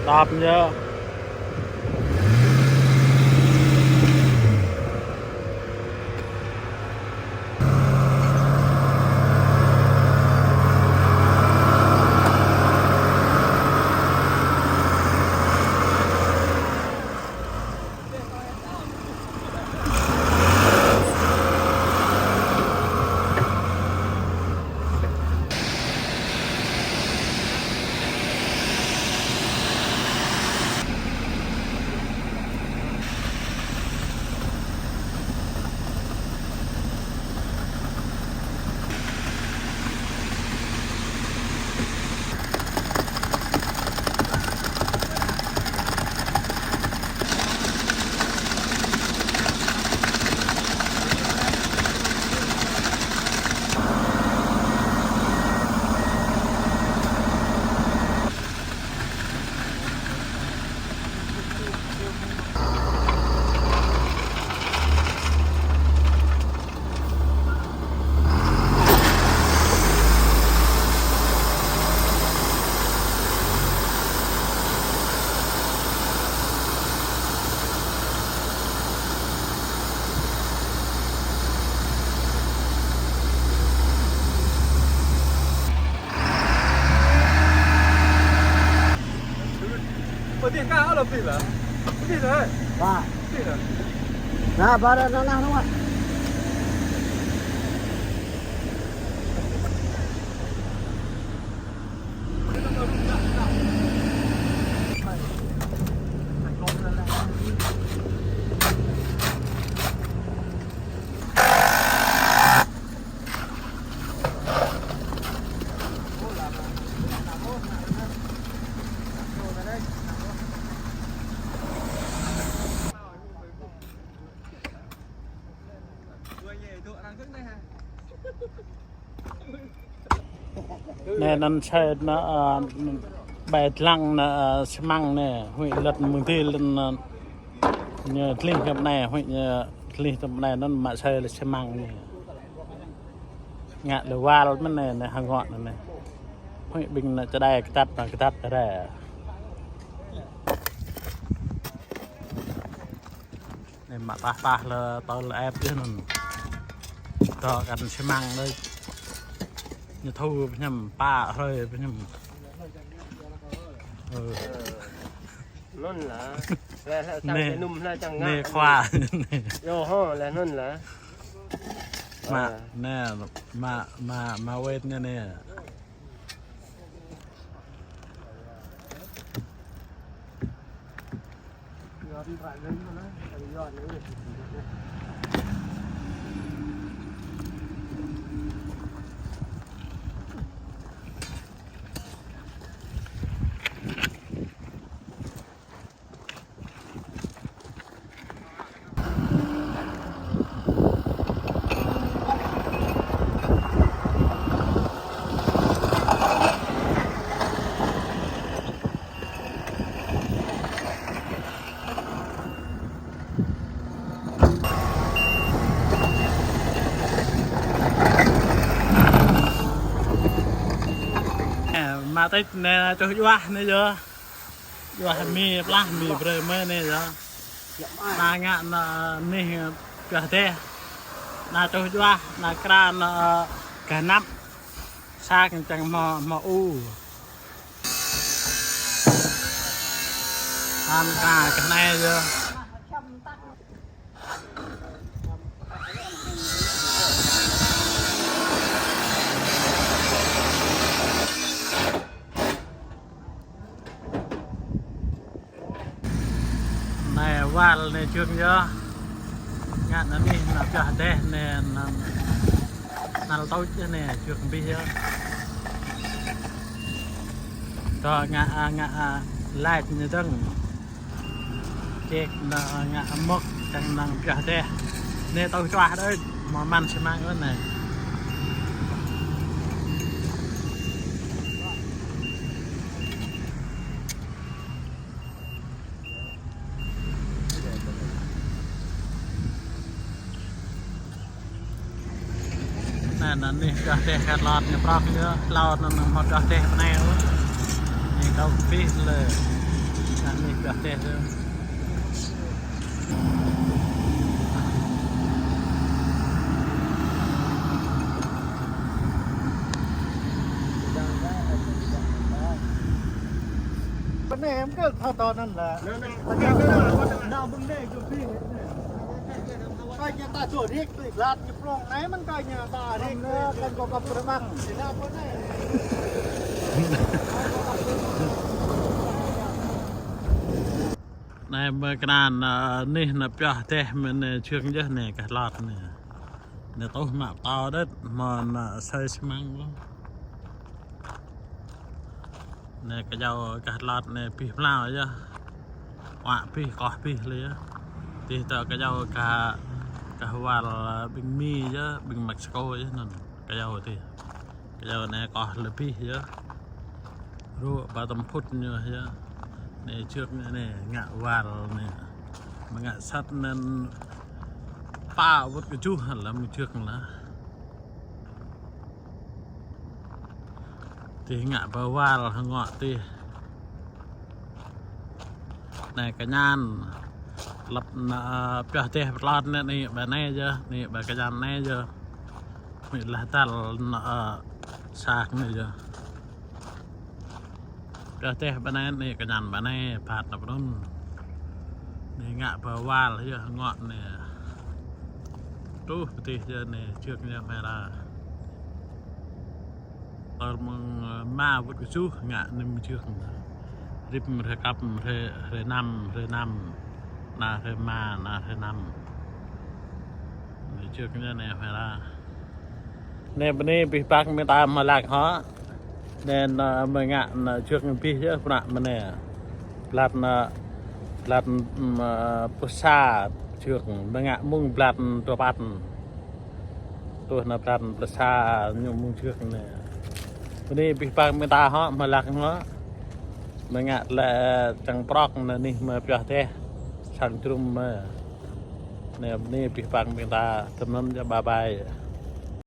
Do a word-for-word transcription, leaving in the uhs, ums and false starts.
Tap yơh. Ơ, tiêng ka ôh lŏ pih lah. Pih lah. Ba. Pih lah. Nah, ba dah nanah nua. Anai anŭn sơi anŭn, ơ, ƀai lăng anŭn, ơ, xi măng anai, huĭ lŏn mơ̆ng adih lŏn, ơ, ñu tlih kơ anai, huĭ ñu tlih tơ anai anŭn mă sơi lĕ xi măng anai. Ngă lĕ wal mơ̆n anai, anai hơngŏ anai. Huĭ ƀing anŭn čơđai kơtăt anŭn kơtăt rai. Anai mă pah pah lĕ tơl ĕp yơh anŭn. Dŏ kăn xi măng đơi. Ñu thu pơñăm pă hrơi pơñăm. Ơ. Anŭn lah. Lah, lah, sang anai, anŭn lah, čang anai ngă. Khua. Yơh hŏ, lah anŭn lah. Mă, ơ, anai, mă, mă, mă wet anai anai. Mă tĕč anai čuh juah anai yơh. Juah mi plah mi brơi mơi anai yơh. Anai ngă anŭn anih pioh deh. Anai čuh juah, anai kra anŭn gah anăp. Sa kơ čang hmâo, hmâo u. Anŭn kra kơ anai yơh. Anai wal anai jơ̆ng yơh. Ngă anŭn anih anŭn pioh deh anai anŭn, anŭn tơl tuč anai jơ̆ng abih yơh. Dŏ ngă, a, ngă, a, lač anai dơ̆ng. Ček anŭn, a, ngă mơ̆k čang anŭn pioh deh. Anai tơl čuah đơi, hmâo mơ̆n xi măng anai. Anai, anŭn anih pioh deh kơ lŏn ñu prŏk yơh, hlâo anŭn hmâo pioh deh pơ anai ôh. Anai kâo pih lĕ. Anai pioh teh tơ. Bơnai em kơ thâo tơ anŭn lĕ. Nao bơnai kơ pih. Kơ ñu ta čô rik tui glat ñu prong anai mơ̆n kơ ñu ta rik. Anai kơ kơ kơ prơmang. Anai mơ̆ kơnang, ơ, anih anai pioh teh mơ̆n anai čư̆ng yơh anai kah lŏt anai. Anai tuh mă pơtâo đĕt mơ̆n, ơ, asơi xi măng lu. Anai kơ yâo kah lŏt anai pih mlâo yơh. Wă pih, koh pih lĕ yơh. Tih tơ kơ yâo kah, kah wăl, ơ, ƀing Mi yơh, ƀing Mexico yơh anŭn. Kơ yâo tih. Kơ yâo anai koh lĕ pih yơh. Rŭ ba tơm phŭt ñu yơh. Anai čư̆ng anai ngă wăl anai. Mơ̆ ngă sat anŭn pă wơ̆t kơjuh lăm čư̆ng lah. Tih ngă ba wăl hơngŏ tih. Anai kơnang. Lăp anai, ơ, pioh teh pơtlot anai, anai ba anai yơh, anai ba kơnang anai yơh. Mĭ lah tal anai, ơ, sak anai yơh. Pioh teh ba anai, anai kơnang ba anai, phat anai pơnŭn. Anai ngă ba wăl yơh hơngŏ anai. Tuh pơtih yơh anai, čư̆ng yơh mơ̆ lah. Tơl mơ̆ng, ơ, rơma wơ̆t kơjuh ngă anai mơ̆ng čư̆ng. Rĭm hrơi kăp, hrơi, hrơi năm, hrơi năm. Anai hrơi rơma, anai hrơi năm. Anai čư̆ng yơh anai mơ̆ lah. Anai bơnai pih păng mơ̆ng ta mơ̆ lăng hŏ. Anai, ơ, mơ̆ ngă anai čư̆ng pih yơh prăk mơ̆ anai. Blat anai, blat, ưm, ơ, pluh sa čư̆ng, mơ̆ ngă mơ̆ng blat dua păn. Tuh anai blat pluh sa ñu mơ̆ng čư̆ng anai. Bơnai pih păng mơ̆ng ta hŏ, mơ̆ lăng hŏ. Mơ̆ ngă lĕ čang prŏk anai anih mơ̆ pioh teh. Sang jrŭm mơ̆. Anai bơnai pih păng mơ̆ng ta tơm anŭn yơh, bye bye.